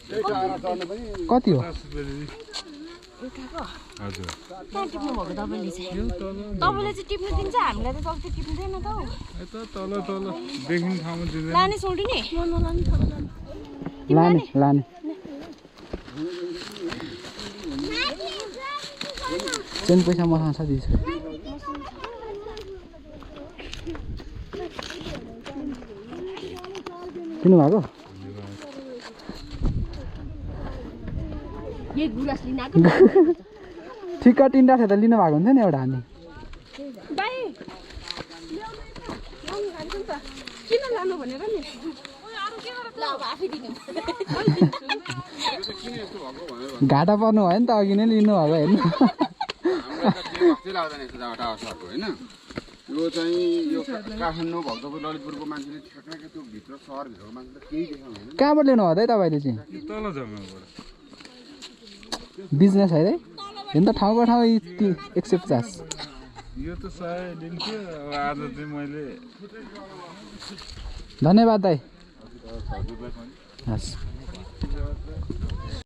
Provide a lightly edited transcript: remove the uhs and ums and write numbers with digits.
कति हो हजुर त्यहाँ टिप्नु भएको तपाईँले चाहिँ टिप्नु दिन्छ हामीलाई त तपाईँ टिप्दैन त हौ यता तल तल देखिने ठाउँमा दिँदैन लाने सोल्टी नि लाने लाने चेन पैसा मसँग छ दिस किन्नु भएको यही गुराँस लिन आएको ठिक्क तिनवटा थियो त लिनु भएको हुन्थ्यो नि एउटा हामी किन लानु भनेर नि घाटा पर्नु भयो नि त अघि नै लिनु भएको हेर्नु यो चाहिँ यो काठमाडौँ भक्तपुर ललितपुरको मान्छेले ठ्याक्कै त्यो भित्र सहरभित्रको मान्छेले केही देखाउनु हुँदैन कहाँबाट लिनु भयो त तपाईँले चाहिँ तल जग्गाबाट बिजनेस है हेर्नु त ठाउँको ठाउँ 150 यो त 100 लिन्थ्यो अब आज चाहिँ मैले धन्यवाद दाइ हस्